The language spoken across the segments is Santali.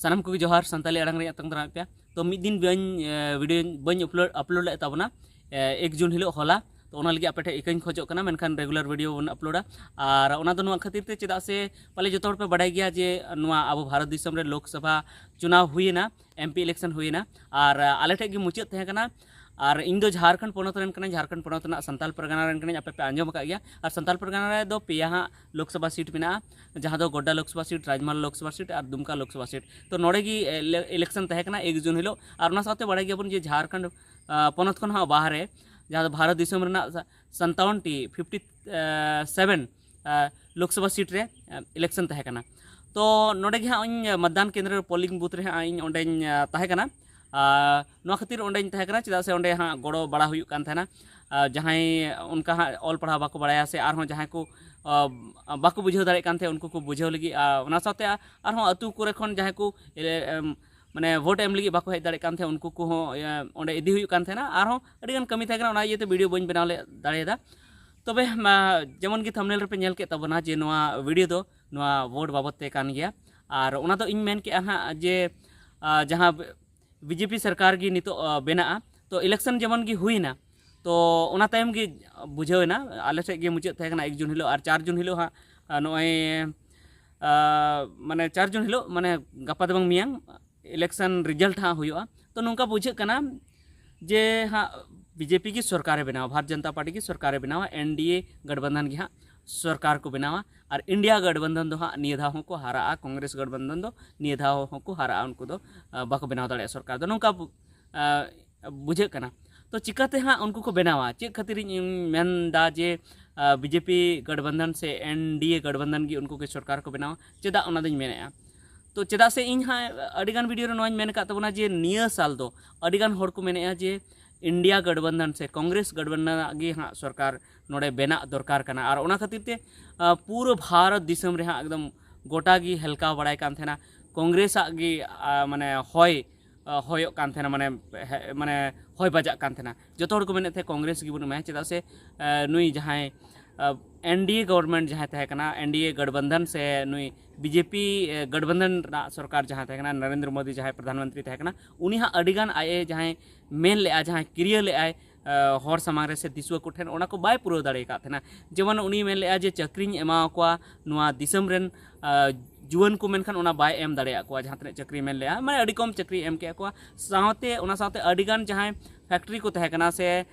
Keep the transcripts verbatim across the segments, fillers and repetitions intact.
ᱥᱟᱱᱟᱢ ᱠᱚᱜᱮ ᱡᱚᱦᱟᱨ, ᱥᱟᱱᱛᱟᱞᱤ ᱟᱲᱟᱝ ᱨᱮ ᱟᱛᱟᱝ ᱫᱟᱨᱟᱢᱮᱫ ᱯᱮᱭᱟ᱾ ᱛᱚ ᱢᱤᱫ ᱫᱤᱱ ᱵᱟᱹᱧ ᱵᱷᱤᱰᱤᱭᱳ ᱵᱟᱹᱧ ᱟᱯᱞᱳᱰ ᱟᱯᱞᱳᱰ ᱞᱮᱫ ᱛᱟᱵᱚᱱᱟ ᱮᱠ ᱡᱩᱱ ᱦᱤᱞᱳᱜ, ᱦᱚᱞᱟ᱾ ᱛᱚ ᱚᱱᱟ ᱞᱟᱹᱜᱤᱫ ᱟᱯᱮ ᱴᱷᱮᱱ ᱤᱠᱟᱹᱧ ᱠᱷᱚᱡᱚᱜ ᱠᱟᱱᱟ, ᱢᱮᱱᱠᱷᱟᱱ ᱨᱮᱜᱩᱞᱟᱨ ᱵᱷᱤᱰᱤᱭᱳ ᱵᱚᱱ ᱟᱯᱞᱳᱰᱟ᱾ ᱟᱨ ᱚᱱᱟ ᱫᱚ ᱱᱚᱣᱟ ᱠᱷᱟᱹᱛᱤᱨ ᱛᱮ, ᱪᱮᱫᱟᱜ ᱥᱮ ᱯᱟᱞᱮ ᱡᱚᱛᱚ ᱦᱚᱲ ᱯᱮ ᱵᱟᱰᱟᱭ ᱜᱮᱭᱟ ᱡᱮ ᱱᱚᱣᱟ ᱟᱵᱚ ᱵᱷᱟᱨᱚᱛ ᱫᱤᱥᱚᱢ ᱨᱮ ᱞᱳᱠᱥᱚᱵᱷᱟ ᱪᱩᱱᱟᱣ ᱦᱩᱭᱮᱱᱟ, ᱮᱢ ᱯᱤ ᱤᱞᱮᱠᱥᱚᱱ ᱦᱩᱭᱮᱱᱟ᱾ ᱟᱨ ᱟᱞᱮ ᱴᱷᱮᱡ ᱜᱮ ᱢᱩᱪᱟᱹᱫ ᱛᱟᱦᱮᱸ ᱠᱟᱱᱟ᱾ ᱟᱨ ᱤᱧ ᱫᱚ ᱡᱷᱟᱲᱠᱷᱚᱸᱰ ᱯᱚᱱᱚᱛ ᱨᱮᱱ ᱠᱟᱹᱱᱟᱹᱧ, ᱡᱷᱟᱲᱠᱷᱚᱸᱰ ᱯᱚᱱᱚᱛ ᱨᱮᱱᱟᱜ ᱥᱟᱱᱛᱟᱞ ᱯᱟᱨᱜᱟᱱᱟ ᱨᱮᱱ ᱠᱟᱹᱱᱟᱹᱧ, ᱟᱯᱮ ᱯᱮ ᱟᱸᱡᱚᱢ ᱟᱠᱟᱫ ᱜᱮᱭᱟ᱾ ᱟᱨ ᱥᱟᱱᱛᱟᱞ ᱯᱟᱨᱜᱟᱱᱟ ᱨᱮᱫᱚ ᱯᱮᱭᱟ ᱦᱟᱸᱜ ᱞᱳᱠᱥᱚᱵᱷᱟ ᱥᱤᱴ ᱢᱮᱱᱟᱜᱼᱟ, ᱡᱟᱦᱟᱸ ᱫᱚ ᱜᱳᱰᱰᱟ ᱞᱳᱠᱥᱚᱵᱷᱟ ᱥᱤᱴ, ᱨᱟᱡᱽᱢᱟᱞᱟ ᱞᱳᱠᱥᱚᱵᱷᱟ ᱥᱤᱴ ᱟᱨ ᱫᱩᱢᱠᱟ ᱞᱳᱠᱥᱚᱵᱷᱟ ᱥᱤᱴ᱾ ᱛᱚ ᱱᱚᱰᱮ ᱜᱮ ᱤᱞᱮᱠᱥᱚᱱ ᱛᱟᱦᱮᱸ ᱠᱟᱱᱟ ᱮᱠ ᱡᱩᱱ ᱦᱤᱞᱳᱜ᱾ ᱟᱨ ᱚᱱᱟ ᱥᱟᱶᱛᱮ ᱵᱟᱲᱟᱭ ᱜᱮᱭᱟᱵᱚᱱ ᱡᱮ ᱡᱷᱟᱲᱠᱷᱚᱸᱰ ᱯᱚᱱᱚᱛ ᱠᱷᱚᱱ ᱦᱚᱸ ᱵᱟᱦᱨᱮ, ᱡᱟᱦᱟᱸ ᱫᱚ ᱵᱷᱟᱨᱚᱛ ᱫᱤᱥᱚᱢ ᱨᱮᱱᱟᱜ ᱥᱟᱱᱛᱟᱣᱚᱱ ᱴᱤ, ᱯᱷᱤᱯᱴᱤ ᱥᱮᱵᱷᱮᱱ ᱞᱳᱠᱥᱚᱵᱷᱟ ᱥᱤᱴ ᱨᱮ ᱤᱞᱮᱠᱥᱚᱱ ᱛᱟᱦᱮᱸ ᱠᱟᱱᱟ᱾ ᱛᱚ ᱱᱚᱰᱮ ᱜᱮ ᱦᱟᱸᱜ ᱤᱧ ᱢᱚᱛᱫᱟᱱ ᱠᱮᱱᱫᱨᱚ ᱨᱮ, ᱯᱳᱞᱤᱝ ᱵᱩᱛᱷ ᱨᱮ ᱦᱟᱸᱜ ᱤᱧ ᱚᱸᱰᱮᱧ ᱛᱟᱦᱮᱸ ᱠᱟᱱᱟ᱾ ᱟᱨ ᱱᱚᱣᱟ ᱠᱷᱟᱹᱛᱤᱨ ᱚᱸᱰᱮᱧ ᱛᱟᱦᱮᱸ ᱠᱟᱱᱟ, ᱪᱮᱫᱟᱜ ᱥᱮ ᱚᱸᱰᱮ ᱦᱟᱸᱜ ᱜᱚᱲᱚ ᱵᱟᱲᱟ ᱦᱩᱭᱩᱜ ᱠᱟᱱ ᱛᱟᱦᱮᱱᱟ᱾ ᱟᱨ ᱡᱟᱦᱟᱸᱭ ᱚᱱᱠᱟ ᱦᱟᱸᱜ ᱚᱞ ᱯᱟᱲᱦᱟᱣ ᱵᱟᱠᱚ ᱵᱟᱲᱟᱭᱟ ᱥᱮ ᱟᱨᱦᱚᱸ ᱡᱟᱦᱟᱸᱭ ᱠᱚ ᱵᱟᱠᱚ ᱵᱩᱡᱷᱟᱹᱣ ᱫᱟᱲᱮᱭᱟᱜ ᱠᱟᱱ ᱛᱟᱦᱮᱸᱫ, ᱩᱱᱠᱩ ᱠᱚ ᱵᱩᱡᱷᱟᱹᱣ ᱞᱟᱹᱜᱤᱫ᱾ ᱟᱨ ᱚᱱᱟ ᱥᱟᱶᱛᱮ ᱟᱨᱦᱚᱸ ᱟᱹᱛᱩ ᱠᱚᱨᱮ ᱠᱷᱚᱱ ᱡᱟᱦᱟᱸᱭ ᱠᱚ ᱢᱟᱱᱮ ᱵᱷᱳᱴ ᱮᱢ ᱞᱟᱹᱜᱤᱫ ᱵᱟᱠᱚ ᱦᱮᱡ ᱫᱟᱲᱮᱭᱟᱜ ᱠᱟᱱ ᱛᱟᱦᱮᱸᱫ, ᱩᱱᱠᱩ ᱠᱚᱦᱚᱸ ᱚᱸᱰᱮ ᱤᱫᱤ ᱦᱩᱭᱩᱜ ᱠᱟᱱ ᱛᱟᱦᱮᱱᱟ᱾ ᱟᱨᱦᱚᱸ ᱟᱹᱰᱤᱜᱟᱱ ᱠᱟᱹᱢᱤ ᱛᱟᱦᱮᱸ ᱠᱟᱱᱟ, ᱚᱱᱟ ᱤᱭᱟᱹᱛᱮ ᱵᱷᱤᱰᱤᱭᱳ ᱵᱟᱹᱧ ᱵᱮᱱᱟᱣ ᱞᱮ ᱫᱟᱲᱮᱭᱟᱫᱟ᱾ ᱛᱚᱵᱮ ᱡᱮᱢᱚᱱ ᱜᱮ ᱛᱷᱟᱢᱵᱱᱮᱞ ᱨᱮᱯᱮ ᱧᱮᱞ ᱠᱮᱫ ᱛᱟᱵᱚᱱᱟ ᱡᱮ ᱱᱚᱣᱟ ᱵᱷᱤᱰᱤᱭᱳ ᱫᱚ ᱱᱚᱣᱟ ᱵᱷᱳᱴ ᱵᱟᱵᱚᱫ ᱛᱮ ᱠᱟᱱ ᱜᱮᱭᱟ᱾ ᱟᱨ ᱚᱱᱟ ᱫᱚ ᱤᱧ ᱢᱮᱱ ᱠᱮᱜᱼᱟ ᱦᱟᱸᱜ ᱡᱮ ᱡᱟᱦᱟᱸ ᱵᱤ ᱡᱮ ᱯᱤ ᱥᱚᱨᱠᱟᱨ ᱜᱮ ᱱᱤᱛᱚᱜ ᱵᱮᱱᱟᱜᱼᱟ, ᱛᱚ ᱤᱞᱮᱠᱥᱚᱱ ᱡᱮᱢᱚᱱ ᱜᱮ ᱦᱩᱭᱱᱟ, ᱛᱚ ᱚᱱᱟ ᱛᱟᱭᱚᱢ ᱜᱮ ᱵᱩᱡᱷᱟᱹᱣ ᱮᱱᱟ᱾ ᱟᱞᱮ ᱥᱮᱫ ᱜᱮ ᱢᱩᱪᱟᱹᱫ ᱛᱟᱦᱮᱸ ᱠᱟᱱᱟ ᱮᱠ ᱡᱩᱱ ᱦᱤᱞᱳᱜ, ᱟᱨ ᱪᱟᱨ ᱡᱩᱱ ᱦᱤᱞᱳᱜ ᱦᱟᱸᱜ ᱱᱚᱜᱼᱚᱭ ᱢᱟᱱᱮ ᱪᱟᱨ ᱡᱩᱱ ᱦᱤᱞᱳᱜ, ᱢᱟᱱᱮ ᱜᱟᱯᱟ ᱫᱚ ᱵᱟᱝ ᱢᱮᱭᱟᱝ ᱤᱞᱮᱠᱥᱚᱱ ᱨᱮᱡᱟᱞᱴ ᱦᱟᱸᱜ ᱦᱩᱭᱩᱜᱼᱟ᱾ ᱛᱚ ᱱᱚᱝᱠᱟ ᱵᱩᱡᱷᱟᱹᱜ ᱠᱟᱱᱟ ᱡᱮ ᱦᱟᱸᱜ ᱵᱤ ᱡᱮ ᱯᱤ ᱜᱮ ᱥᱚᱨᱠᱟᱨᱮ ᱵᱮᱱᱟᱣᱟ, ᱵᱷᱟᱨᱚᱛ ᱡᱚᱱᱚᱛᱟ ᱯᱟᱨᱴᱤ ᱜᱮ ᱥᱚᱨᱠᱟᱨᱮ ᱵᱮᱱᱟᱣᱟ, ᱮᱱ ᱰᱤ ᱮ ᱜᱟᱴᱵᱟᱱᱫᱷᱟᱱ ᱜᱮ ᱦᱟᱸᱜ ᱥᱚᱨᱠᱟᱨ ᱠᱚ ᱵᱮᱱᱟᱣᱟ᱾ ᱟᱨ ᱤᱱᱰᱤᱭᱟ ᱜᱟᱴᱵᱟᱱᱫᱷᱟᱱ ᱫᱚ ᱦᱟᱸᱜ ᱱᱤᱭᱟᱹ ᱫᱷᱟᱣ ᱦᱚᱸᱠᱚ ᱦᱟᱨᱟᱜᱼᱟ, ᱠᱚᱝᱜᱨᱮᱥ ᱜᱟᱴᱵᱟᱱᱫᱷᱟᱱ ᱫᱚ ᱱᱤᱭᱟᱹ ᱫᱷᱟᱣ ᱦᱚᱸᱠᱚ ᱦᱟᱨᱟᱜᱼᱟ, ᱩᱱᱠᱩ ᱫᱚ ᱵᱟᱠᱚ ᱵᱮᱱᱟᱣ ᱫᱟᱲᱮᱭᱟᱜᱼᱟ ᱥᱚᱨᱠᱟᱨ ᱫᱚ, ᱱᱚᱝᱠᱟ ᱵᱩᱡᱷᱟᱹᱜ ᱠᱟᱱᱟ᱾ ᱛᱚ ᱪᱤᱠᱟᱹᱛᱮ ᱦᱟᱸᱜ ᱩᱱᱠᱩ ᱠᱚ ᱵᱮᱱᱟᱣᱟ? ᱪᱮᱫ ᱠᱷᱟᱹᱛᱤᱨ ᱤᱧ ᱢᱮᱱᱫᱟ ᱡᱮ ᱵᱤ ᱡᱮ ᱯᱤ ᱜᱟᱴᱵᱟᱱᱫᱷᱟᱱ ᱥᱮ ᱮᱱ ᱰᱤ ᱮ ᱜᱟᱴᱵᱟᱱᱫᱷᱟᱱ ᱜᱮ ᱩᱱᱠᱩ ᱜᱮ ᱥᱚᱨᱠᱟᱨ ᱠᱚ ᱵᱮᱱᱟᱣᱟ? ᱪᱮᱫᱟᱜ, ᱚᱱᱟ ᱫᱚᱧ ᱢᱮᱱᱮᱫᱼᱟ᱾ ᱛᱚ ᱪᱮᱫᱟᱜ ᱥᱮ ᱤᱧ ᱦᱟᱸᱜ ᱟᱹᱰᱤᱜᱟᱱ ᱵᱷᱤᱰᱤᱭᱳ ᱨᱮ ᱱᱚᱣᱟᱧ ᱢᱮᱱ ᱟᱠᱟᱫ ᱛᱟᱵᱚᱱᱟ ᱡᱮ ᱱᱤᱭᱟᱹ ᱥᱟᱞ ᱫᱚ ᱟᱹᱰᱤᱜᱟᱱ ᱦᱚᱲ ᱠᱚ ᱢᱮᱱᱮᱫᱼᱟ ᱡᱮ ᱤᱱᱰᱤᱭᱟ ᱜᱟᱴᱵᱟᱱᱫᱷᱟᱱ ᱥᱮ ᱠᱚᱝᱜᱨᱮᱥ ᱜᱟᱴᱵᱟᱱᱫᱷᱟᱱ ᱜᱮ ᱦᱟᱸᱜ ᱥᱚᱨᱠᱟᱨ ᱱᱚᱰᱮ ᱵᱮᱱᱟᱜ ᱫᱚᱨᱠᱟᱨ ᱠᱟᱱᱟ᱾ ᱟᱨ ᱚᱱᱟ ᱠᱷᱟᱹᱛᱤᱨ ᱛᱮ ᱯᱩᱨᱟᱹ ᱵᱷᱟᱨᱚᱛ ᱫᱤᱥᱚᱢ ᱨᱮ ᱦᱟᱸᱜ ᱮᱠᱫᱚᱢ ᱜᱚᱴᱟ ᱜᱮ ᱦᱮᱞᱠᱟᱣ ᱵᱟᱲᱟᱭ ᱠᱟᱱ ᱛᱟᱦᱮᱱᱟ᱾ ᱠᱚᱝᱜᱨᱮᱥᱟᱜ ᱜᱮ ᱢᱟᱱᱮ ᱦᱚᱭ ᱦᱚᱭᱚᱜ ᱠᱟᱱ ᱛᱟᱦᱮᱱᱟ, ᱢᱟᱱᱮ ᱢᱟᱱᱮ ᱦᱚᱭ ᱵᱟᱡᱟᱜ ᱠᱟᱱ ᱛᱟᱦᱮᱱᱟ᱾ ᱡᱚᱛᱚ ᱦᱚᱲ ᱠᱚ ᱢᱮᱱᱮᱫ ᱛᱟᱦᱮᱸ ᱠᱚᱝᱜᱨᱮᱥ ᱜᱮᱵᱚᱱ ᱮᱢᱟᱭᱟ, ᱪᱮᱫᱟᱜ ᱥᱮ ᱱᱩᱭ ᱡᱟᱦᱟᱸᱭ ᱮᱱ ᱰᱤ ᱮ ᱜᱚᱵᱷᱚᱨᱱᱢᱮᱱᱴ ᱡᱟᱦᱟᱸᱭ ᱛᱟᱦᱮᱸ ᱠᱟᱱᱟ, ᱮᱱ ᱰᱤ ᱮ ᱜᱚᱴᱵᱚᱱᱫᱷᱚᱱ ᱥᱮ ᱱᱩᱭ ᱵᱤ ᱡᱮ ᱯᱤ ᱜᱚᱴᱵᱚᱱᱫᱷᱚᱱ ᱨᱮᱱᱟᱜ ᱥᱚᱨᱠᱟᱨ ᱡᱟᱦᱟᱸ ᱛᱟᱦᱮᱸ ᱠᱟᱱᱟ, ᱱᱚᱨᱮᱱᱫᱨᱚ ᱢᱳᱫᱤ ᱡᱟᱦᱟᱸᱭ ᱯᱨᱚᱫᱷᱟᱱ ᱢᱚᱱᱛᱨᱤ ᱛᱟᱦᱮᱸ ᱠᱟᱱᱟ, ᱩᱱᱤ ᱦᱟᱸᱜ ᱟᱹᱰᱤᱜᱟᱱ ᱟᱡ ᱮ ᱡᱟᱦᱟᱸᱭ ᱢᱮᱱ ᱞᱮᱜᱼᱟ, ᱡᱟᱦᱟᱸᱭ ᱠᱤᱨᱭᱟᱹ ᱞᱮᱜᱼᱟᱭ ᱦᱚᱲ ᱥᱟᱢᱟᱝ ᱨᱮ ᱥᱮ ᱫᱤᱥᱩᱣᱟᱹ ᱠᱚᱴᱷᱮᱱ, ᱚᱱᱟ ᱠᱚ ᱵᱟᱭ ᱯᱩᱨᱟᱹᱣ ᱫᱟᱲᱮ ᱟᱠᱟᱫ ᱛᱟᱦᱮᱱᱟ᱾ ᱡᱮᱢᱚᱱ ᱩᱱᱤ ᱢᱮᱱ ᱞᱮᱜᱼᱟ ᱡᱮ ᱪᱟᱹᱠᱨᱤᱧ ᱮᱢᱟ ᱠᱚᱣᱟ ᱱᱚᱣᱟ ᱫᱤᱥᱚᱢ ᱨᱮᱱ ᱡᱩᱣᱟᱹᱱ ᱠᱚ, ᱢᱮᱱᱠᱷᱟᱱ ᱚᱱᱟ ᱵᱟᱭ ᱮᱢ ᱫᱟᱲᱮᱭᱟᱜ ᱠᱚᱣᱟ᱾ ᱡᱟᱦᱟᱸ ᱛᱤᱱᱟᱹᱜ ᱪᱟᱹᱠᱨᱤ ᱢᱮᱱ ᱞᱮᱜᱼᱟ, ᱢᱟᱱᱮ ᱟᱹᱰᱤ ᱠᱚᱢ ᱪᱟᱹᱠᱨᱤ ᱮᱢ ᱠᱮᱜ ᱠᱚᱣᱟ᱾ ᱥᱟᱶᱛᱮ, ᱚᱱᱟ ᱥᱟᱶᱛᱮ ᱟᱹᱰᱤᱜᱟᱱ ᱡᱟᱦᱟᱸᱭ ᱯᱷᱮᱠᱴᱨᱤ ᱠᱚ ᱛᱟᱦᱮᱸ ᱠᱟᱱᱟ ᱥᱮ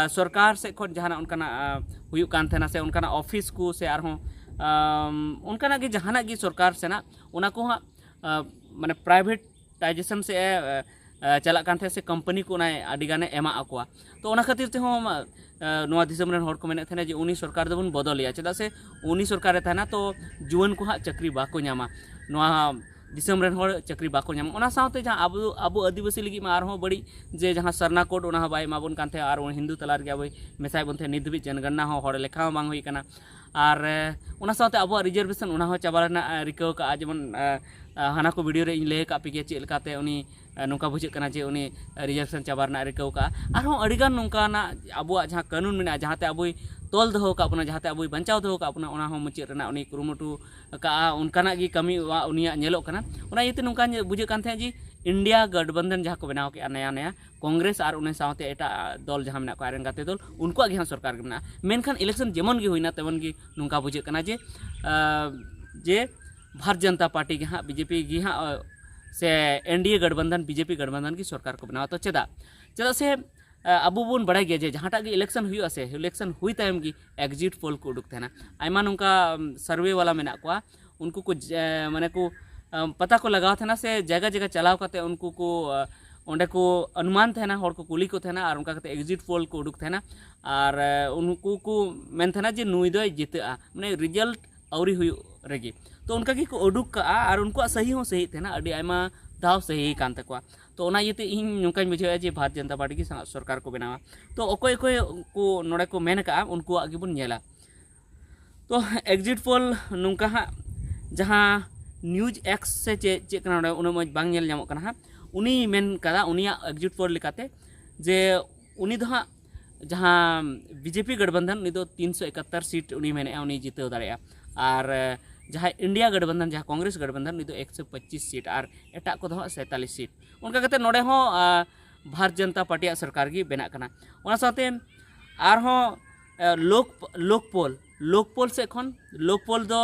ᱥᱚᱨᱠᱟᱨ ᱥᱮᱫ ᱠᱷᱚᱱ ᱡᱟᱦᱟᱱᱟᱜ ᱚᱱᱠᱟᱱᱟᱜ ᱦᱩᱭᱩᱜ ᱠᱟᱱ ᱛᱟᱦᱮᱱᱟ ᱥᱮ ᱚᱱᱠᱟᱱᱟᱜ ᱚᱯᱷᱤᱥ ᱠᱚ ᱥᱮ ᱟᱨᱦᱚᱸ ᱚᱱᱠᱟᱱᱟᱜ ᱜᱮ ᱡᱟᱦᱟᱱᱟᱜ ᱜᱮ ᱥᱚᱨᱠᱟᱨ ᱥᱮᱱᱟᱜ, ᱚᱱᱟ ᱠᱚ ᱦᱟᱸᱜ ᱢᱟᱱᱮ ᱯᱨᱟᱭᱵᱷᱮᱴᱟᱭᱡᱮᱥᱚᱱ ᱥᱮᱫ ᱮ ᱪᱟᱞᱟᱜ ᱠᱟᱱ ᱛᱟᱦᱮᱸᱫ ᱥᱮ ᱠᱳᱢᱯᱟᱱᱤ ᱠᱚ ᱚᱱᱟ ᱟᱹᱰᱤ ᱜᱟᱱᱮ ᱮᱢᱟᱜ ᱠᱚᱣᱟ᱾ ᱛᱚ, ᱚᱱᱟ ᱠᱷᱟᱹᱛᱤᱨ ᱛᱮᱦᱚᱸ ᱱᱚᱣᱟ ᱫᱤᱥᱚᱢ ᱨᱮᱱ ᱦᱚᱲ ᱠᱚ ᱢᱮᱱᱮᱫ ᱛᱟᱦᱮᱱᱟ ᱡᱮ ᱩᱱᱤ ᱥᱚᱨᱠᱟᱨ ᱫᱚᱵᱚᱱ ᱵᱚᱫᱚᱞᱮᱭᱟ, ᱪᱮᱫᱟᱜ ᱥᱮ ᱩᱱᱤ ᱥᱚᱨᱠᱟᱨᱮ ᱛᱟᱦᱮᱱᱟ ᱛᱚ ᱡᱩᱣᱟᱹᱱ ᱠᱚ ᱦᱟᱸᱜ ᱪᱟᱹᱠᱨᱤ ᱵᱟᱠᱚ ᱧᱟᱢᱟ᱾ ᱱᱚᱣᱟ ᱫᱤᱥᱚᱢ ᱨᱮᱱ ᱦᱚᱲ ᱪᱟᱹᱠᱨᱤ ᱵᱟᱠᱚ ᱧᱟᱢᱟ᱾ ᱚᱱᱟ ᱥᱟᱶᱛᱮ ᱡᱟᱦᱟᱸ ᱟᱵᱚ, ᱟᱵᱚ ᱟᱹᱫᱤᱵᱟᱹᱥᱤ ᱞᱟᱹᱜᱤᱫ ᱢᱟ ᱟᱨᱦᱚᱸ ᱵᱟᱹᱲᱤᱡ, ᱡᱮ ᱡᱟᱦᱟᱸ ᱥᱟᱨᱱᱟ ᱠᱳᱰ, ᱚᱱᱟ ᱦᱚᱸ ᱵᱟᱭ ᱮᱢᱟ ᱵᱚᱱ ᱠᱟᱱ ᱛᱟᱦᱮᱸᱫ ᱟᱨ ᱩᱱ ᱦᱤᱱᱫᱩ ᱛᱟᱞᱟ ᱨᱮᱜᱮ ᱟᱵᱚᱭ ᱢᱮᱥᱟᱭᱮᱫ ᱵᱚᱱ ᱛᱟᱦᱮᱸᱫ᱾ ᱱᱤᱛ ᱫᱷᱟᱹᱵᱤᱡ ᱡᱚᱱᱜᱚᱱᱱᱟ ᱦᱚᱸ ᱦᱚᱲ ᱞᱮᱠᱷᱟ ᱦᱚᱸ ᱵᱟᱝ ᱦᱩᱭ ᱠᱟᱱᱟ᱾ ᱟᱨ ᱚᱱᱟ ᱥᱟᱶᱛᱮ ᱟᱵᱚᱣᱟᱜ ᱨᱤᱡᱟᱨᱵᱷᱮᱥᱚᱱ, ᱚᱱᱟ ᱦᱚᱸ ᱪᱟᱵᱟ ᱨᱮᱱᱟᱜ ᱨᱤᱠᱟᱹ ᱠᱟᱜᱼᱟ᱾ ᱡᱮᱢᱚᱱ ᱦᱟᱱᱟ ᱠᱚ ᱵᱷᱤᱰᱤᱭᱳ ᱨᱮ ᱤᱧ ᱞᱟᱹᱭ ᱟᱠᱟᱫ ᱯᱮ ᱜᱮᱭᱟ ᱪᱮᱫ ᱞᱮᱠᱟᱛᱮ ᱩᱱᱤ ᱱᱚᱝᱠᱟ ᱵᱩᱡᱷᱟᱹᱜ ᱠᱟᱱᱟ ᱡᱮ ᱩᱱᱤ ᱨᱤᱡᱟᱨᱵᱷᱮᱥᱚᱱ ᱪᱟᱵᱟ ᱨᱮᱱᱟᱜ ᱨᱤᱠᱟᱹ ᱠᱟᱜᱼᱟ᱾ ᱟᱨᱦᱚᱸ ᱟᱹᱰᱤᱜᱟᱱ ᱱᱚᱝᱠᱟᱱᱟᱜ ᱟᱵᱚᱣᱟᱜ ᱡᱟᱦᱟᱸ ᱠᱟᱹᱱᱩᱱ ᱢᱮᱱᱟᱜᱼᱟ, ᱡᱟᱦᱟᱸᱛᱮ ᱟᱵᱚᱭ ᱛᱚᱞ ᱫᱚᱦᱚ ᱟᱠᱟᱫ ᱵᱚᱱᱟ, ᱡᱟᱦᱟᱸᱛᱮ ᱟᱵᱚᱭ ᱵᱟᱧᱪᱟᱣ ᱫᱚᱦᱚ ᱟᱠᱟᱫ ᱵᱚᱱᱟ, ᱚᱱᱟ ᱦᱚᱸ ᱢᱩᱪᱟᱹᱫ ᱨᱮᱱᱟᱜ ᱩᱱᱤ ᱠᱩᱨᱩᱢᱩᱴᱩ ᱠᱟᱜᱼᱟ, ᱚᱱᱠᱟᱱᱟᱜ ᱜᱮ ᱠᱟᱹᱢᱤ ᱩᱱᱤᱭᱟᱜ ᱧᱮᱞᱚᱜ ᱠᱟᱱᱟ᱾ ᱚᱱᱟ ᱤᱭᱟᱹᱛᱮ ᱱᱚᱝᱠᱟ ᱵᱩᱡᱷᱟᱹᱜ ᱠᱟᱱ ᱛᱟᱦᱮᱸᱫ ᱡᱮ ᱤᱱᱰᱤᱭᱟ ᱜᱚᱴᱵᱚᱱᱫᱷᱚᱱ ᱡᱟᱦᱟᱸ ᱠᱚ ᱵᱮᱱᱟᱣ ᱠᱮᱜᱼᱟ ᱱᱟᱭᱟ ᱱᱟᱭᱟ, ᱠᱚᱝᱜᱨᱮᱥ ᱟᱨ ᱚᱱᱟ ᱥᱟᱶᱛᱮ ᱮᱴᱟᱜ ᱫᱚᱞ ᱡᱟᱦᱟᱸ ᱢᱮᱱᱟᱜ ᱠᱚᱣᱟ, ᱟᱡ ᱨᱮᱱ ᱜᱟᱛᱮ ᱫᱚᱞ, ᱩᱱᱠᱩᱣᱟᱜ ᱜᱮ ᱦᱟᱸᱜ ᱥᱚᱨᱠᱟᱨ ᱜᱮ ᱢᱮᱱᱟᱜᱼᱟ᱾ ᱢᱮᱱᱠᱷᱟᱱ ᱤᱞᱮᱠᱥᱚᱱ ᱡᱮᱢᱚᱱ ᱜᱮ ᱦᱩᱭᱱᱟ, ᱛᱮᱢᱚᱱ ᱜᱮ ᱱᱚᱝᱠᱟ ᱵᱩᱡᱷᱟᱹᱜ ᱠᱟᱱᱟ ᱡᱮ, ᱟᱸ, ᱡᱮ ᱵᱷᱟᱨᱚᱛ ᱡᱚᱱᱚᱛᱟ ᱯᱟᱨᱴᱤ ᱜᱮ ᱦᱟᱸᱜ, ᱵᱤ ᱡᱮ ᱯᱤ ᱜᱮ ᱦᱟᱸᱜ, ᱥᱮ ᱮᱱ ᱰᱤ ᱮ ᱜᱚᱴᱵᱚᱱᱫᱷᱚᱱ, ᱵᱤ ᱡᱮ ᱯᱤ ᱜᱚᱴᱵᱚᱱᱫᱷᱚᱱ ᱜᱮ ᱥᱚᱨᱠᱟᱨ ᱠᱚ ᱵᱮᱱᱟᱣᱟ᱾ ᱛᱚ ᱪᱮᱫᱟᱜ? ᱪᱮᱫᱟᱜ ᱥᱮ, ᱟᱵᱚ ᱵᱚᱱ ᱵᱟᱲᱟᱭ ᱜᱮᱭᱟ ᱡᱮ ᱡᱟᱦᱟᱸᱴᱟᱜ ᱜᱮ ᱤᱞᱮᱠᱥᱚᱱ ᱦᱩᱭᱩᱜᱼᱟ ᱥᱮ, ᱤᱞᱮᱠᱥᱚᱱ ᱦᱩᱭ ᱛᱟᱭᱚᱢ ᱜᱮ ᱮᱠᱡᱤᱴ ᱯᱳᱞ ᱠᱚ ᱩᱰᱩᱠ ᱛᱟᱦᱮᱱᱟ᱾ ᱟᱭᱢᱟ ᱱᱚᱝᱠᱟ ᱥᱟᱨᱵᱷᱮ ᱵᱟᱞᱟ ᱢᱮᱱᱟᱜ ᱠᱚᱣᱟ, ᱩᱱᱠᱩ ᱠᱚ ᱡᱮ, ᱢᱟᱱᱮ ᱠᱚ, ᱟᱢ, ᱯᱟᱛᱟ ᱠᱚ ᱞᱟᱜᱟᱣ ᱛᱟᱦᱮᱱᱟ ᱥᱮ ᱡᱟᱭᱜᱟ ᱡᱟᱭᱜᱟ ᱪᱟᱞᱟᱣ ᱠᱟᱛᱮ ᱩᱱᱠᱩ ᱠᱚ, ᱟ, ᱚᱸᱰᱮ ᱠᱚ ᱚᱱᱩᱢᱟᱱ ᱛᱟᱦᱮᱱᱟ, ᱦᱚᱲ ᱠᱚ ᱠᱩᱞᱤ ᱠᱚ ᱛᱟᱦᱮᱱᱟ ᱟᱨ ᱚᱱᱠᱟ ᱠᱟᱛᱮ ᱮᱠᱡᱤᱴ ᱯᱳᱞ ᱠᱚ ᱩᱰᱩᱠ ᱛᱟᱦᱮᱱᱟ᱾ ᱟᱨ, ᱟ, ᱩᱱᱠᱩ ᱠᱚ ᱢᱮᱱ ᱛᱟᱦᱮᱱᱟ ᱡᱮ ᱱᱩᱭ ᱫᱚᱭ ᱡᱤᱛᱟᱹᱜᱼᱟ, ᱢᱟᱱᱮ ᱨᱮᱡᱟᱞᱴ ᱟᱹᱣᱨᱤ ᱦᱩᱭᱩᱜ ᱨᱮᱜᱮ᱾ ᱛᱚ ᱚᱱᱠᱟ ᱜᱮᱠᱚ ᱩᱰᱩᱠ ᱠᱟᱜᱼᱟ ᱟᱨ ᱩᱱᱠᱩᱣᱟᱜ ᱥᱟᱹᱦᱤ ᱦᱚᱸ ᱥᱟᱹᱦᱤᱜ ᱛᱟᱦᱮᱱᱟ, ᱟᱹᱰᱤ ᱟᱭᱢᱟ ᱫᱷᱟᱣ ᱥᱟᱹᱦᱤ ᱠᱟᱱ ᱛᱟᱠᱚᱣᱟ᱾ ᱛᱚ ᱚᱱᱟ ᱤᱭᱟᱹᱛᱮ ᱤᱧ ᱱᱚᱝᱠᱟᱧ ᱵᱩᱡᱷᱟᱹᱣᱮᱫᱼᱟ ᱡᱮ ᱵᱷᱟᱨᱚᱛ ᱡᱚᱱᱚᱛᱟ ᱯᱟᱨᱴᱤ ᱜᱮ ᱥᱟᱸᱜ-, ᱥᱚᱨᱠᱟᱨ ᱠᱚ ᱵᱮᱱᱟᱣᱟ᱾ ᱛᱚ ᱚᱠᱚᱭ ᱚᱠᱚᱭ ᱠᱚ ᱱᱚᱰᱮ ᱠᱚ ᱢᱮᱱ ᱟᱠᱟᱫᱼᱟ, ᱩᱱᱠᱩᱣᱟᱜ ᱜᱮᱵᱚᱱ ᱧᱮᱞᱟ᱾ ᱛᱚ ᱮᱠᱡᱤᱴ ᱯᱳᱞ ᱱᱚᱝᱠᱟ ᱦᱟᱸᱜ ᱡᱟᱦᱟᱸ ᱱᱤᱭᱩᱡᱽ ᱮᱠᱥ ᱥᱮ ᱪᱮᱫ, ᱪᱮᱫ ᱠᱟᱱᱟ ᱱᱚᱰᱮ, ᱩᱱᱟᱹᱜ ᱢᱚᱡᱽ ᱵᱟᱝ ᱧᱮᱞ ᱧᱟᱢᱚᱜ ᱠᱟᱱᱟ ᱦᱟᱸᱜ᱾ ᱩᱱᱤ ᱢᱮᱱ ᱠᱟᱫᱟ ᱩᱱᱤᱭᱟᱜ ᱮᱠᱡᱤᱴ ᱯᱳᱞ ᱞᱮᱠᱟᱛᱮ ᱡᱮ ᱩᱱᱤ ᱫᱚ ᱦᱟᱸᱜ ᱡᱟᱦᱟᱸ ᱵᱤᱡᱮᱯᱤ ᱜᱟᱴᱵᱟᱱᱫᱷᱟᱱ, ᱩᱱᱤ ᱫᱚ ᱛᱤᱱᱥᱚ ᱮᱠᱟᱛᱛᱟᱨ ᱥᱤᱴ ᱩᱱᱤ ᱢᱮᱱᱮᱫᱼᱟ, ᱩᱱᱤ ᱡᱤᱛᱟᱹᱣ ᱫᱟᱲᱮᱭᱟᱜᱼᱟ᱾ ᱟᱨ ᱡᱟᱦᱟᱸᱭ ᱤᱱᱰᱤᱭᱟ ᱜᱟᱴᱵᱟᱱᱫᱷᱟᱱ, ᱡᱟᱦᱟᱸ ᱠᱚᱝᱜᱨᱮᱥ ᱜᱟᱴᱵᱟᱱᱫᱷᱟᱱ, ᱩᱱᱤ ᱫᱚ ᱮᱠᱥᱚ ᱯᱚᱸᱪᱤᱥ ᱥᱤᱴ, ᱟᱨ ᱮᱴᱟᱜ ᱠᱚᱫᱚ ᱦᱟᱸᱜ ᱥᱟᱭᱛᱟᱞᱤᱥ ᱥᱤᱴ᱾ ᱚᱱᱠᱟ ᱠᱟᱛᱮ ᱱᱚᱰᱮ ᱦᱚᱸ ᱵᱷᱟᱨᱚᱛ ᱡᱚᱱᱚᱛᱟ ᱯᱟᱨᱴᱤᱭᱟᱜ ᱥᱚᱨᱠᱟᱨ ᱜᱮ ᱵᱮᱱᱟᱜ ᱠᱟᱱᱟ᱾ ᱚᱱᱟ ᱥᱟᱶᱛᱮ ᱟᱨᱦᱚᱸ ᱞᱳᱠ ᱞᱳᱠᱯᱳᱞ ᱞᱳᱠᱯᱳᱞ ᱥᱮᱫ ᱠᱷᱚᱱ, ᱞᱳᱠᱯᱳᱞ ᱫᱚ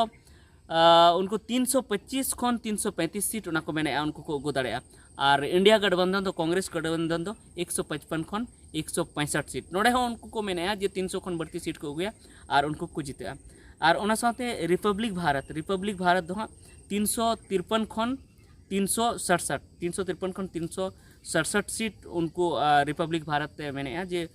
ᱩᱱᱠᱩ ᱛᱤᱱᱥᱚ ᱯᱚᱸᱪᱤᱥ ᱠᱷᱚᱱ ᱛᱤᱱᱥᱚ ᱯᱚᱸᱭᱛᱨᱤᱥ ᱥᱤᱴ ᱚᱱᱟ ᱠᱚ ᱢᱮᱱᱮᱫᱼᱟ, ᱩᱱᱠᱩ ᱠᱚ ᱟᱹᱜᱩ ᱫᱟᱲᱮᱭᱟᱜᱼᱟ᱾ ᱟᱨ ᱤᱱᱰᱤᱭᱟ ᱜᱟᱴᱵᱟᱱᱫᱷᱟᱱ ᱫᱚ, ᱠᱚᱝᱜᱨᱮᱥ ᱜᱟᱴᱵᱟᱱᱫᱷᱟᱱ ᱫᱚ ᱮᱠᱥᱚ ᱯᱟᱸᱪᱯᱟᱱᱱ ᱠᱷᱚᱱ ᱮᱠᱥᱚ ᱯᱚᱸᱭᱥᱟᱴ ᱥᱤᱴ, ᱱᱚᱰᱮ ᱦᱚᱸ ᱩᱱᱠᱩ ᱠᱚ ᱢᱮᱱᱮᱫᱼᱟ ᱡᱮ ᱛᱤᱱᱥᱚ ᱠᱷᱚᱱ ᱵᱟᱹᱲᱛᱤ ᱥᱤᱴ ᱠᱚ ᱟᱹᱜᱩᱭᱟ ᱟᱨ ᱩᱱᱠᱩ ᱠᱚ ᱡᱤᱛᱟᱹᱜᱼᱟ᱾ ᱟᱨ ᱚᱱᱟ ᱥᱟᱶᱛᱮ ᱨᱤᱯᱟᱵᱽᱞᱤᱠ ᱵᱷᱟᱨᱚᱛ, ᱨᱤᱯᱟᱵᱽᱞᱤᱠ ᱵᱷᱟᱨᱚᱛ ᱫᱚ ᱦᱟᱸᱜ ᱛᱤᱱᱥᱚ ᱛᱤᱨᱯᱟᱱ ᱠᱷᱚᱱ ᱛᱤᱱᱥᱚ ᱥᱟᱴᱥᱟᱴ, ᱛᱤᱱᱥᱚ ᱛᱤᱨᱯᱟᱱ ᱠᱷᱚᱱ ᱛᱤᱱᱥᱚ ᱥᱟᱴᱥᱟᱴ ᱥᱤᱴ ᱩᱱᱠᱩ ᱨᱤᱯᱟᱵᱽᱞᱤᱠ ᱵᱷᱟᱨᱚᱛ ᱛᱮ ᱢᱮᱱᱮᱫᱼᱟ ᱡᱮ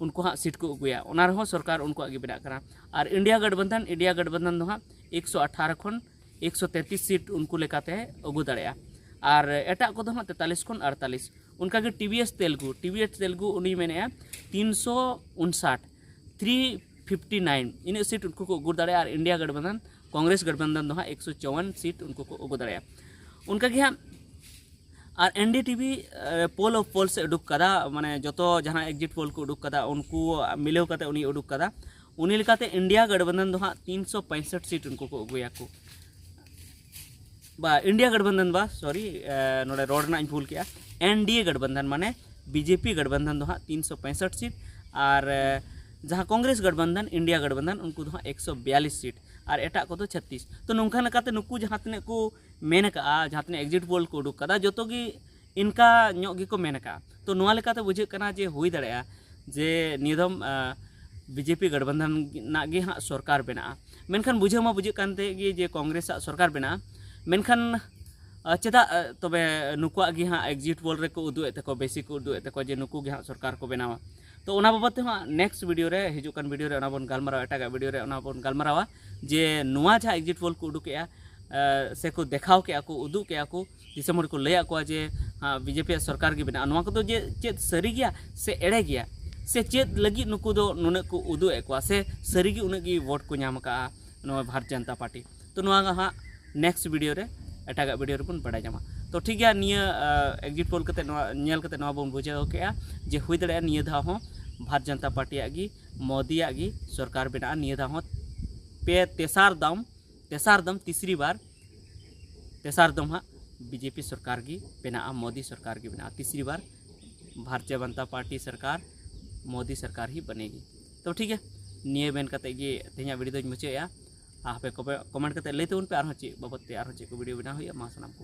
ᱩᱱᱠᱩ ᱦᱟᱸᱜ ᱥᱤᱴ ᱠᱚ ᱟᱹᱜᱩᱭᱟ᱾ ᱚᱱᱟ ᱨᱮᱦᱚᱸ ᱥᱚᱨᱠᱟᱨ ᱩᱱᱠᱩᱣᱟᱜ ᱜᱮ ᱵᱮᱱᱟᱜ ᱠᱟᱱᱟ᱾ ᱟᱨ ᱤᱱᱰᱤᱭᱟ ᱜᱟᱴᱵᱟᱱᱫᱷᱟᱱ, ᱤᱱᱰᱤᱭᱟ ᱜᱟᱴᱵᱟᱱᱫᱷᱟᱱ ᱫᱚ ᱦᱟᱸᱜ ᱮᱠᱥᱚ ᱟᱴᱷᱟᱨᱚ ᱠᱷᱚᱱ ᱮᱠᱥᱚ ᱛᱮᱛᱨᱤᱥ ᱥᱤᱴ ᱩᱱᱠᱩ ᱞᱮᱠᱟᱛᱮ ᱟᱹᱜᱩ ᱫᱟᱲᱮᱭᱟᱜᱼᱟ᱾ ᱟᱨ ᱮᱴᱟᱜ ᱠᱚᱫᱚ ᱦᱟᱸᱜ ᱛᱮᱛᱟᱞᱤᱥ ᱠᱷᱚᱱ ᱟᱴᱛᱟᱞᱤᱥ᱾ ᱚᱱᱠᱟᱜᱮ ᱴᱤᱵᱤᱮᱥ ᱛᱮᱞᱜᱩ, ᱴᱤᱵᱤᱮᱥ ᱛᱮᱞᱜᱩ ᱩᱱᱤ ᱢᱮᱱᱮᱫᱼᱟ ᱛᱤᱱᱥᱚ ᱩᱱᱥᱟᱴ, ᱛᱷᱨᱤ ᱯᱷᱤᱯᱴᱤ ᱱᱟᱭᱤᱱ, ᱤᱱᱟᱹᱜ ᱥᱤᱴ ᱩᱱᱠᱩ ᱠᱚ ᱟᱹᱜᱩ ᱫᱟᱲᱮᱭᱟᱜᱼᱟ᱾ ᱟᱨ ᱤᱱᱰᱤᱭᱟ ᱜᱟᱴᱵᱟᱱᱫᱷᱟᱱ, ᱠᱚᱝᱜᱨᱮᱥ ᱜᱟᱴᱵᱟᱱᱫᱷᱟᱱ ᱫᱚ ᱦᱟᱸᱜ ᱮᱠᱥᱚ ᱪᱚᱣᱟᱱ ᱥᱤᱴ ᱩᱱᱠᱩ ᱠᱚ ᱟᱹᱜᱩ ᱫᱟᱲᱮᱭᱟᱜᱼᱟ᱾ ᱚᱱᱠᱟᱜᱮ ᱦᱟᱸᱜ ᱟᱨ ᱮᱱᱰᱤᱴᱤᱵᱷᱤ ᱯᱳᱞ ᱚᱯᱷ ᱯᱳᱞᱥ ᱮ ᱩᱰᱩᱠ ᱠᱟᱫᱟ, ᱢᱟᱱᱮ ᱡᱚᱛᱚ ᱡᱟᱦᱟᱸ ᱮᱠᱡᱤᱴ ᱯᱳᱞ ᱠᱚ ᱩᱰᱩᱠ ᱠᱟᱫᱟ, ᱩᱱᱠᱩ ᱢᱤᱞᱟᱹᱣ ᱠᱟᱛᱮ ᱩᱱᱤ ᱩᱰᱩᱠ ᱠᱟᱫᱟ᱾ ᱩᱱᱤ ᱞᱮᱠᱟᱛᱮ ᱤᱱᱰᱤᱭᱟ ᱜᱟᱴᱵᱟᱱᱫᱷᱟᱱ ᱫᱚ ᱦᱟᱸᱜ ᱛᱤᱱᱥᱚ ᱯᱚᱸᱭᱥᱟᱴ ᱥᱤᱴ ᱩᱱᱠᱩ ᱠᱚ ᱟᱹᱜᱩᱭᱟᱠᱚ᱾ ᱵᱟ, ᱤᱱᱰᱤᱭᱟ ᱜᱟᱴᱵᱟᱱᱫᱷᱟᱱ ᱵᱟ, ᱥᱚᱨᱤ, ᱱᱚᱰᱮ ᱨᱚᱲ ᱨᱮᱱᱟᱜ ᱤᱧ ᱵᱷᱩᱞ ᱠᱮᱜᱼᱟ᱾ ᱮᱱᱰᱤᱮ ᱜᱟᱴᱵᱟᱱᱫᱷᱟᱱ, ᱢᱟᱱᱮ ᱵᱤᱡᱮᱯᱤ ᱜᱟᱴᱵᱟᱱᱫᱷᱟᱱ ᱫᱚ ᱦᱟᱸᱜ ᱛᱤᱱᱥᱚ ᱯᱚᱸᱭᱥᱟᱴ ᱥᱤᱴ, ᱟᱨ ᱡᱟᱦᱟᱸ ᱠᱚᱝᱜᱨᱮᱥ ᱜᱟᱴᱵᱟᱱᱫᱷᱟᱱ, ᱤᱱᱰᱤᱭᱟ ᱜᱟᱴᱵᱟᱱᱫᱷᱟᱱ, ᱩᱱᱠᱩ ᱫᱚ ᱦᱟᱸᱜ ᱮᱠᱥᱚ ᱵᱤᱭᱟᱞᱤᱥ ᱥᱤᱴ, ᱟᱨ ᱮᱴᱟᱜ ᱠᱚᱫᱚ ᱪᱷᱟᱛᱤᱥ᱾ ᱛᱚ ᱱᱚᱝᱠᱟ ᱞᱮᱠᱟᱛᱮ ᱱᱩᱠᱩ ᱡᱟᱦᱟᱸ ᱛᱤᱱᱟᱹᱜ ᱠᱚ ᱢᱮᱱ ᱟᱠᱟᱜᱼᱟ, ᱡᱟᱦᱟᱸ ᱛᱤᱱᱟᱹᱜ ᱮᱠᱡᱤᱴ ᱯᱳᱞ ᱠᱚ ᱩᱰᱩᱠ ᱠᱟᱫᱟ, ᱡᱚᱛᱚ ᱜᱮ ᱤᱱᱠᱟ ᱧᱚᱜ ᱜᱮᱠᱚ ᱢᱮᱱ ᱟᱠᱟᱜᱼᱟ᱾ ᱛᱚ ᱱᱚᱣᱟ ᱞᱮᱠᱟᱛᱮ ᱵᱩᱡᱷᱟᱹᱜ ᱠᱟᱱᱟ ᱡᱮ ᱦᱩᱭ ᱫᱟᱲᱮᱭᱟᱜᱼᱟ ᱡᱮ ᱱᱤᱭᱟᱹ ᱫᱚᱢ ᱵᱤᱡᱮᱯᱤ ᱜᱟᱴᱵᱟᱱᱫᱷᱟᱱ ᱨᱮᱱᱟᱜ ᱜᱮ ᱦᱟᱸᱜ ᱥᱚᱨᱠᱟᱨ ᱵᱮᱱᱟᱜᱼᱟ᱾ ᱢᱮᱱᱠᱷᱟᱱ ᱵᱩᱡᱷᱟᱹᱣ ᱢᱟ ᱵᱩᱡᱷᱟᱹᱜ ᱠᱟᱱ ᱛᱟᱦᱮᱸ ᱜᱮ ᱡᱮ ᱠᱚᱝᱜᱨᱮᱥᱟᱜ ᱥᱚᱨᱠᱟᱨ ᱵᱮᱱᱟᱜᱼᱟ᱾ ᱢᱮᱱᱠᱷᱟᱱ ᱪᱮᱫᱟᱜ ᱛᱚᱵᱮ ᱱᱩᱠᱩᱣᱟᱜ ᱜᱮ ᱦᱟᱸᱜ ᱮᱠᱡᱤᱴ ᱯᱳᱞ ᱨᱮᱠᱚ ᱩᱫᱩᱜ ᱮᱫ ᱛᱟᱠᱚᱣᱟ, ᱵᱮᱥᱤ ᱠᱚ ᱩᱫᱩᱜ ᱮᱫ ᱛᱟᱠᱚᱣᱟ ᱡᱮ ᱱᱩᱠᱩ ᱜᱮ ᱦᱟᱸᱜ ᱥᱚᱨᱠᱟᱨ ᱠᱚ ᱵᱮᱱᱟᱣᱟ? ᱛᱚ ᱚᱱᱟ ᱵᱟᱵᱚᱫ ᱛᱮᱦᱚᱸ ᱱᱮᱠᱥᱴ ᱵᱷᱤᱰᱤᱭᱳ ᱨᱮ, ᱦᱤᱡᱩᱜ ᱠᱟᱱ ᱵᱷᱤᱰᱤᱭᱳ ᱨᱮ ᱚᱱᱟ ᱵᱚᱱ ᱜᱟᱞᱢᱟᱨᱟᱣᱟ, ᱮᱴᱟᱜᱟᱜ ᱵᱷᱤᱰᱤᱭᱳ ᱨᱮ ᱚᱱᱟ ᱵᱚᱱ ᱜᱟᱞᱢᱟᱨᱟᱣᱟ ᱡᱮ ᱱᱚᱣᱟ ᱡᱟᱦᱟᱸ ᱮᱠᱡᱤᱴ ᱯᱳᱞ ᱠᱚ ᱩᱰᱩᱠᱮᱜᱼᱟ, ᱥᱮᱠᱚ ᱫᱮᱠᱷᱟᱣ ᱠᱮᱜᱼᱟ ᱠᱚ, ᱩᱫᱩᱜ ᱠᱮᱜᱼᱟ ᱠᱚ, ᱫᱤᱥᱚᱢ ᱦᱚᱲ ᱠᱚ ᱞᱟᱹᱭᱟᱫ ᱠᱚᱣᱟ ᱡᱮ ᱵᱤᱡᱮᱯᱤ ᱥᱚᱨᱠᱟᱨ ᱜᱮ ᱵᱮᱱᱟᱜᱼᱟ᱾ ᱱᱚᱣᱟ ᱠᱚᱫᱚ ᱡᱮ ᱪᱮᱫ ᱥᱟᱹᱨᱤ ᱜᱮᱭᱟ ᱥᱮ ᱮᱲᱮ ᱜᱮᱭᱟ, ᱥᱮ ᱪᱮᱫ ᱞᱟᱹᱜᱤᱫ ᱱᱩᱠᱩ ᱫᱚ ᱱᱩᱱᱟᱹᱜ ᱠᱚ ᱩᱫᱩᱜ ᱮᱫ ᱠᱚᱣᱟ, ᱥᱮ ᱥᱟᱹᱨᱤ ᱜᱮ ᱩᱱᱟᱹᱜ ᱜᱮ ᱵᱷᱳᱴ ᱠᱚ ᱧᱟᱢ ᱟᱠᱟᱫᱼᱟ ᱱᱚᱣᱟ ᱵᱷᱟᱨᱚᱛ ᱡᱚᱱᱚᱛᱟ ᱯᱟᱨᱴᱤ? ᱛᱚ ᱱᱚᱣᱟ ᱦᱟᱸᱜ ᱱᱮᱠᱥᱴ ᱵᱷᱤᱰᱤᱭᱳ ᱨᱮ, ᱮᱴᱟᱜᱟᱜ ᱵᱷᱤᱰᱤᱭᱳ ᱨᱮᱵᱚᱱ ᱵᱟᱲᱟᱭ ᱧᱟᱢᱟ᱾ ᱛᱚ ᱴᱷᱤᱠ ᱜᱮᱭᱟ, ᱱᱤᱭᱟᱹ ᱮᱠᱡᱤᱴ ᱯᱳᱞ ᱠᱟᱛᱮ ᱱᱚᱣᱟ ᱧᱮᱞ ᱠᱟᱛᱮ ᱱᱚᱣᱟ ᱵᱚᱱ ᱵᱩᱡᱷᱟᱹᱣ ᱠᱮᱜᱼᱟ ᱡᱮ ᱦᱩᱭ ᱫᱟᱲᱮᱭᱟᱜᱼᱟ ᱱᱤᱭᱟᱹ ᱫᱷᱟᱣ ᱦᱚᱸ ᱵᱷᱟᱨᱚᱛ ᱡᱚᱱᱚᱛᱟ ᱯᱟᱨᱴᱤᱭᱟᱜ ᱜᱮ, ᱢᱳᱫᱤᱭᱟᱜ ᱜᱮ ᱥᱚᱨᱠᱟᱨ ᱵᱮᱱᱟᱜᱼᱟ᱾ ᱱᱤᱭᱟᱹ ᱫᱷᱟᱣ ᱦᱚᱸ ᱯᱮ ᱛᱮᱥᱟᱨ ᱫᱚᱢ, ᱛᱮᱥᱟᱨ ᱫᱚᱢ, ᱛᱤᱥᱨᱤ ᱵᱟᱨ, ᱛᱮᱥᱟᱨ ᱫᱚᱢ ᱦᱟᱸᱜ ᱵᱤᱡᱮᱯᱤ ᱥᱚᱨᱠᱟᱨ ᱜᱮ ᱵᱮᱱᱟᱜᱼᱟ, ᱢᱳᱫᱤ ᱥᱚᱨᱠᱟᱨ ᱜᱮ ᱵᱮᱱᱟᱜᱼᱟ᱾ ᱛᱤᱥᱨᱤ ᱵᱟᱨ ᱵᱷᱟᱨᱚᱛᱤᱭᱚ ᱡᱚᱱᱚᱛᱟ ᱯᱟᱨᱴᱤ ᱥᱚᱨᱠᱟᱨ, ᱢᱳᱫᱤ ᱥᱚᱨᱠᱟᱨ ᱦᱤ ᱵᱚᱱᱮᱜᱤ᱾ ᱛᱚ ᱴᱷᱤᱠ ᱜᱮᱭᱟ, ᱱᱤᱭᱟᱹ ᱢᱮᱱ ᱠᱟᱛᱮ ᱜᱮ ᱛᱮᱦᱮᱧᱟᱜ ᱵᱷᱤᱰᱤᱭᱳ ᱫᱚᱧ ᱢᱩᱪᱟᱹᱫᱮᱜᱼᱟ᱾ ᱟᱨ ᱟᱯᱮ ᱠᱚᱢᱮᱱᱴ ᱠᱟᱛᱮ ᱞᱟᱹᱭ ᱛᱟᱵᱚᱱ ᱯᱮ ᱟᱨᱦᱚᱸ ᱪᱮᱫ ᱵᱟᱵᱚᱫ ᱛᱮ ᱟᱨᱦᱚᱸ ᱪᱮᱫ ᱠᱚ ᱵᱷᱤᱰᱤᱭᱳ ᱵᱮᱱᱟᱣ ᱦᱩᱭᱩᱜᱼᱟ᱾ ᱢᱟ ᱥᱟᱱᱟᱢ ᱠᱚ